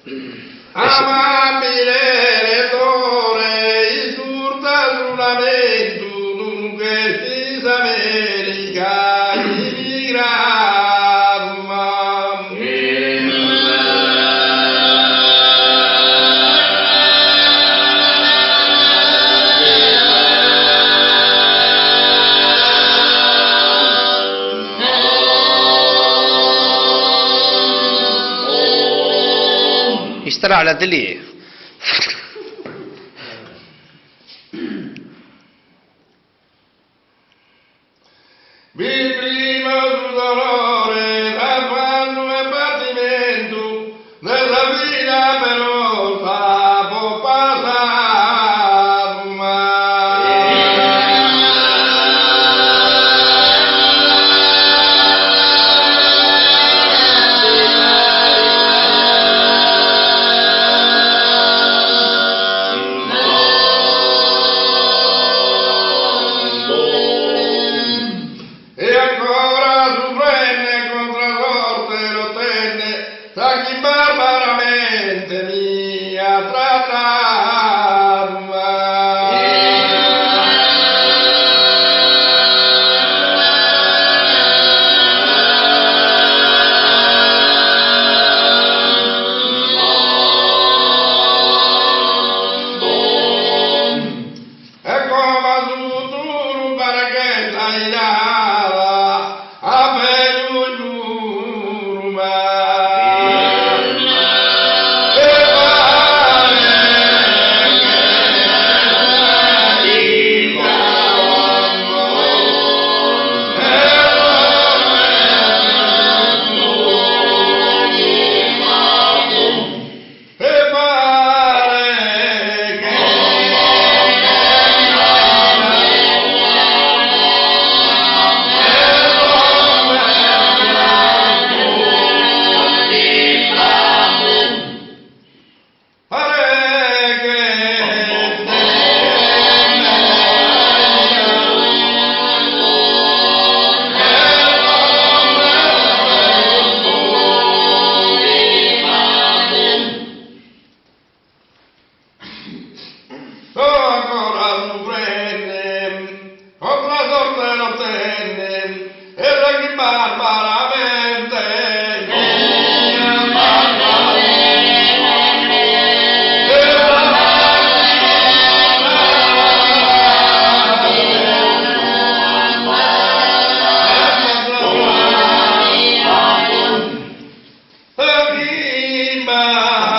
Amabile lettore, iscurta su lamentu d'unu ch'est in s'America imigradu. Istràlat li. Bi prima su dolore, s'afannu e patimentu, de sa vida penosa apo passadu ma. E ancora sufrende contra sorte lottende sa chi barbaramente mi at trattadu E como a su futuru paret ch'est airada a peus puru ma. E pare che Pare che So ancora sufrende, contra sorte lottende, e sa chi barbaramente mi at